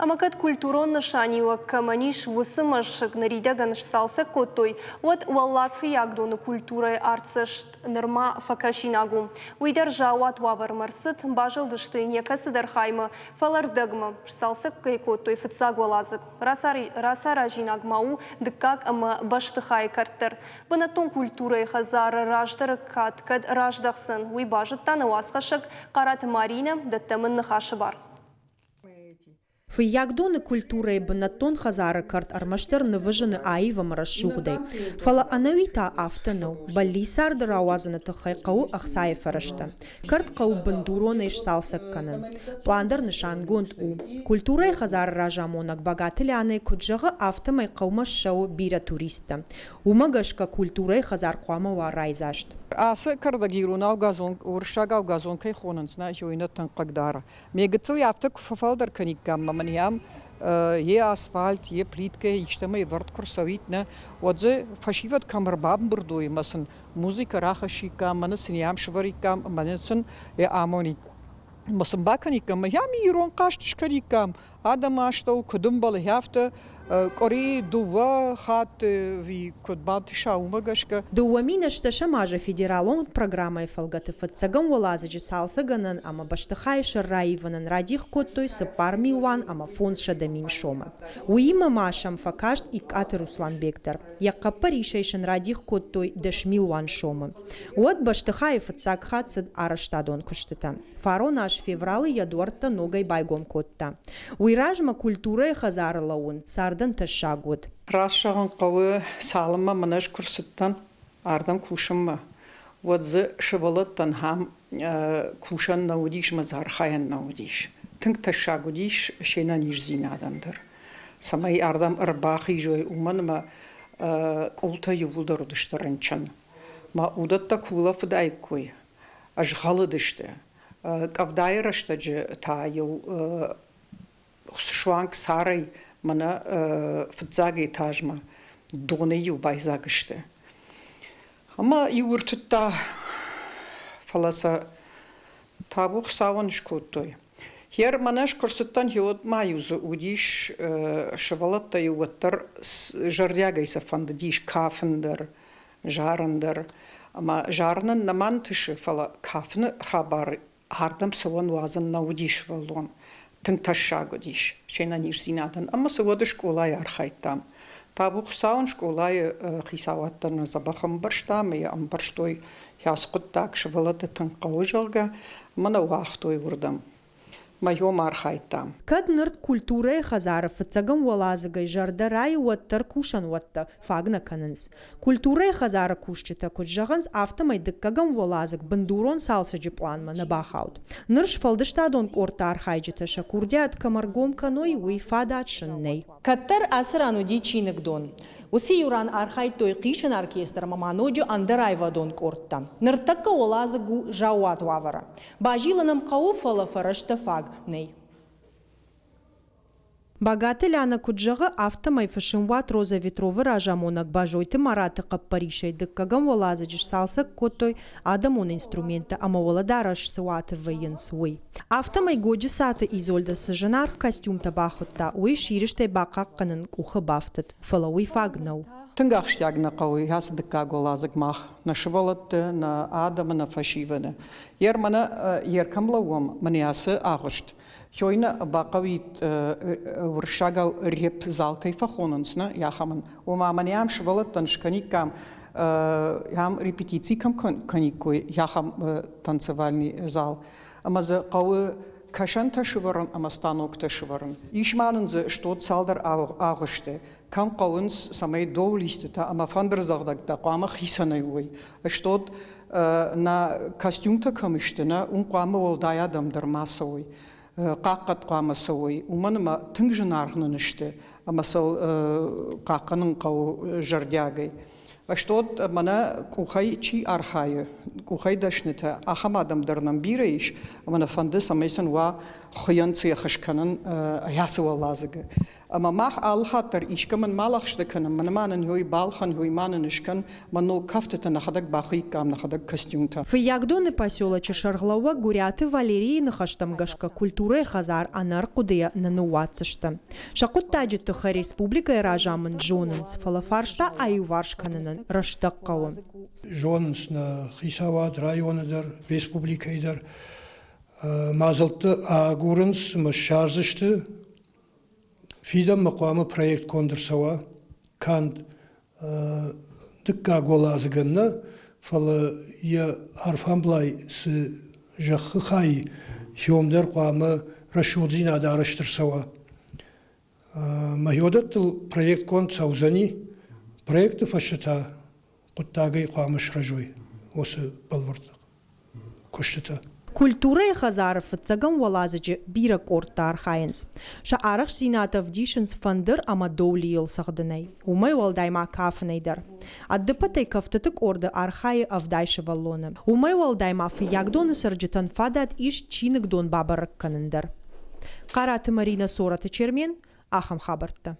Ӕмӕ кӕд культурон нысаниуӕг кӕмӕн ис, уыцы мӕсыг ныридӕгӕн сцалцӕг кодтой, уӕд Уӕллаг Фыййагдоны культурӕйы артдзӕст нырма фӕкӕсинаг у. Уый дӕр заууат уавӕрмӕ рцыд, базылдысты йын йӕ кӕцыдӕр хаймӕ, фӕлӕ рдӕгмӕ. Сцалцӕг кӕй кодтой фыццаг уӕладзыг. Рацаразинаг ма у дыккаг ӕмӕ бӕстыхайы кӕрт дӕр. Бынӕттон культурӕйы хӕдзары раздӕры кад кӕд раздӕхдзӕн, уый базыдта нӕ уацхӕссӕг Хъараты Маринӕ, дӕттӕм ын ныхасы бар. Фыййагдоны культурӕйы бынӕттон хӕдзары кӕрт ӕрмӕстдӕр нывы зыны аив ӕмӕ рӕсугъдӕй. Фӕлӕ ӕнӕуи та афтӕ нӕу. Бӕллиц царды рауадзыны тыххӕй хъӕуы ӕхцайы фӕрӕзтӕ. Кӕрт хъӕуы бындуронӕй сцалцӕг кӕнын. Пълан дӕр нысангонд у. Культурӕйы хӕдзары разамонӕг Багаты Лианӕ куыд зӕгъы, афтӕмӕй хъӕумӕ ссӕуы бирӕ туристтӕ. Уымӕ гӕсгӕ культурӕйы хӕдзар хъуамӕ уа райдзаст. Ацы кӕрдӕг иронау газон, уырыссагау газон кӕй хонынц, нӕ, уый нӕ тынг хъыгдары. Ме гыццыл афтӕ куы фӕфалдӕр кӕниккам ӕмӕ мын йӕм йе асфальт, йе плиткӕ истӕмӕй ӕвӕрд куы рцӕуид, нӕ, уӕд дзы фӕсивӕд кӕм ӕрбамбырд уой ӕмӕ сын музыкӕ рахӕссиккам, мӕнӕ сын йӕм сӕвӕриккам ӕмӕ сын йӕ амонид. Ӕмӕ сын бакӕниккам, ӕмӕ йӕм ирон хъазт скӕниккам, адӕмы астӕу куыд ӕмбӕлы, афтӕ къуыри дыууӕ хатты куыд бантыса, уымӕ гӕсгӕ. 2008 азы федералон программӕйы фӕлгӕты фыццӕгӕм уӕладзыджы цалцӕггӕнӕн ӕмӕ бӕстыхайы сӕр раивынӕн радих кодтой 4 милуан ӕмӕ 500 000 сомы. Уыимӕ ма сӕм фӕкаст Икъаты Русланбег дӕр. Йӕ хъӕппӕрисӕй сын радих кодтой 10 милуан сомы. Уӕд бӕстыхайы фыццаг хатт цыд арӕзтадон куыстытӕ. Фарон аз февралы йӕ дуӕрттӕ ногӕй байгом кодта. Уый размӕ культурӕйы хӕдзары лӕууын цардӕн тӕссаг уыд. Раст зӕгъын хъӕуы, цалынмӕ мын ӕз куы рцыдтӕн ардӕм кусынмӕ, уӕд дзы сывӕллӕттӕн ахӕм кусӕн нӕ уыдис ӕмӕ дзы архайӕн нӕ уыдис. Тынг тӕссаг уыдис се нӕниздзинадӕн дӕр. Цӕмӕй ардӕм ӕрбахизой, уымӕн ӕмӕ къултӕ иууылдӕр уыдысты рынчын. Мӕ уыдӕттӕ куы улӕфыдаиккой, ӕзгъӕлыдысты. Къӕвдайы рӕстӕджы та-иу суанг царӕй мӕнӕ фыццаг этажмӕ донӕй-иу байдзаг сты. Ӕмӕ-иу ӕртыдта, фӕлӕ сӕ табу Хуыцауӕн скодтой. Гъер мӕнӕ ӕз куы рцыдтӕн, гъеуӕд ма-иу дзы уыдис сывӕллӕттӕ-иу уӕддӕр зӕрдиагӕй сӕ фӕндыдис кафын дӕр, зарын дӕр. Ӕмӕ зарынӕн нӕма нтысы, фӕлӕ кафыны хабар ардӕм цӕуӕн уадзын нӕ уыди сывӕллон. Тынг тӕссаг уыдис се нӕниздзинадӕн. Ӕмӕ цы уӕд скъолайы архайдтам. Табу Хуыцауӕн скъолайы хицауад дӕр нӕ дзӕбӕх ӕмбӕрста ӕмӕ йӕ ӕмбӕрстой, ацы хъуыддаг сывӕллӕтты тынг хъӕуы, зӕгъгӕ, ӕмӕ нӕ уагътой уырдӕм. Мӕ архайдтам. Кӕд ныр культурӕйы хӕдзары фыццӕгӕм уӕладзыгӕй зӕрдӕ райы, уӕддӕр кусӕнуӕттӕ фаг нӕ кӕнынц. Культурӕйы хӕдзары кусджытӕ куыд зӕгъынц, афтӕмӕй дыккӕгӕм уӕладзыг бындурон цалцӕджы пъланмӕ нӕ бахауд. Ныр сфӕлдыстадон къордты архайджытӕ сӕ курдиат кӕм ӕргом кӕной, уый фадат сын нӕй. Кӕддӕр ацы ран уыди чиныгдон. Уыцы иу ран архайдтой хъисын оркестр ӕмӕ ма ноджы ӕндӕр аивадон къордтӕ. Ныртӕккӕ уӕладзыг у заууат уавӕры. Базилын ӕм хъӕуы, фӕлӕ фӕрӕзтӕ фаг нӕй. Багаты Лянӕ куыд зӕгъы, афтӕмӕй фысымуат Роза Ветровы разамонӕг Бӕзойты Мараты хъӕппӕрисӕй дыккӕгӕм уӕладзыджы сцалцӕг кодтой адӕмон инструменттӕ ӕмӕ уӕлӕдарӕс цы уаты вӕййынц, уый. Афтӕмӕй Годжысаты Изольдӕ цы зынаргъ костюмтӕ бахуыдта, уый сирыстӕй бахъахъхъӕнын къухы бафтыд, фӕлӕ уый фаг нӕу. Тынг ахсджиаг нӕ хъӕуы ацы дыккаг уӕладзыг мах, нӕ сывӕллӕтты, нӕ адӕмы, нӕ фӕсивӕды. Ер мӕнӕ ер кӕм лӕууӕм, мӕнӕ ацы агъуыст. Хёйна бахъӕуид уырыссагау репзал кӕй фӕхонынц, нӕ, ахӕмӕн. Ома мӕнӕ ам сывӕллӕттӕн скӕниккам, ам репетици кӕм кӕниккой, ахӕм танцевальный зал. Ӕмӕ дзы хъӕуы кӕсӕнтӕ сывӕрын ӕмӕ станоктӕ сывӕрын. Ис ма нын дзы стод цалдӕр агъуысты, кӕм хъӕуынц, цӕмӕй доулистытӕ ӕмӕ фӕндырдзӕгъдӕгтӕ хъуамӕ хицӕнӕй уой. Стод нӕ костюмтӕ кӕм сты, нӕ, уым хъуамӕ уӕлдай адӕм дӕр ма цӕуой, хъахъхъӕд хъуамӕ цӕуой, уымӕн ӕмӕ тынг зынаргъ нын сты ӕмӕ сыл хъахъхъӕнын хъӕуы зӕрдиагӕй. Бӕстон мӕнӕ къухӕй чи архайы, къухӕй дӕснытӕ, ахӕм адӕм дӕр нӕм бирӕ ис, ӕмӕ нӕ фӕнды, цӕмӕй сын уа хуыйӕн цех скӕнын ацы уӕладзыгы. Ӕмӕ мах алы хатт дӕр искӕмӕн ма лӕгъстӕ кӕнӕм, мӕнӕ ма нын ёй балхӕн, ёй ма нын скӕн, мӕ ног кӕфтытӕ нӕхӕдӕг бахуыиккам, нӕхӕдӕг костюмтӕ. Фыййагдоны поселочы сӕргълӕууӕг Гуыриаты Валерийы ныхӕстӕм гӕсгӕ культурӕйы хӕдзар ӕнӕрхъуыдыйӕ нӕ ныууадздзысты. Сӕ хъуыддаджы тыххӕй республикӕйы разамынд зонынц, фӕлӕ фарста аиуварс кӕнынӕн рӕстӕг хъӕуы. Зонынц нӕ хицауад районы дӕр, республикӕйы дӕр. Мадзӕлттӕ агурынц ӕмӕ ссардзысты. Фидӕнмӕ хъуамӕ проект конд ӕрцӕуа канд дыккаг уӕладзыгӕн нӕ, фӕлӕ йӕ арфӕмблай цы зӕххы хай хиом дӕр хъуамӕ рӕсугъддзинад арӕзт ӕрцӕуа. Мӕхиодӕттыл проектгонд цӕудзӕни, проекты фӕстӕ та хъуыддагӕй хъуамӕ сырӕзой уыцы бӕлвырд куыстытӕ. Культурӕйы хӕдзары фыццӕгӕм уӕладзыджы бирӕ къордтӕ архайынц. Сӕ арӕхстдзинад ӕвдисынц фӕндыр ӕмӕ доулийыл цӕгъдынӕй, уымӕй уӕлдай ма кафынӕй дӕр. Ӕддыппӕтӕй кӕфтыты къорды архайы 70 сывӕллоны. Уымӕй уӕлдай ма Фыййагдоны цӕрджытӕн фадат ис чиныгдон бабӕрӕг кӕнын дӕр. Хъараты Маринӕ, Цорӕты Чермен, ахӕм хабӕрттӕ.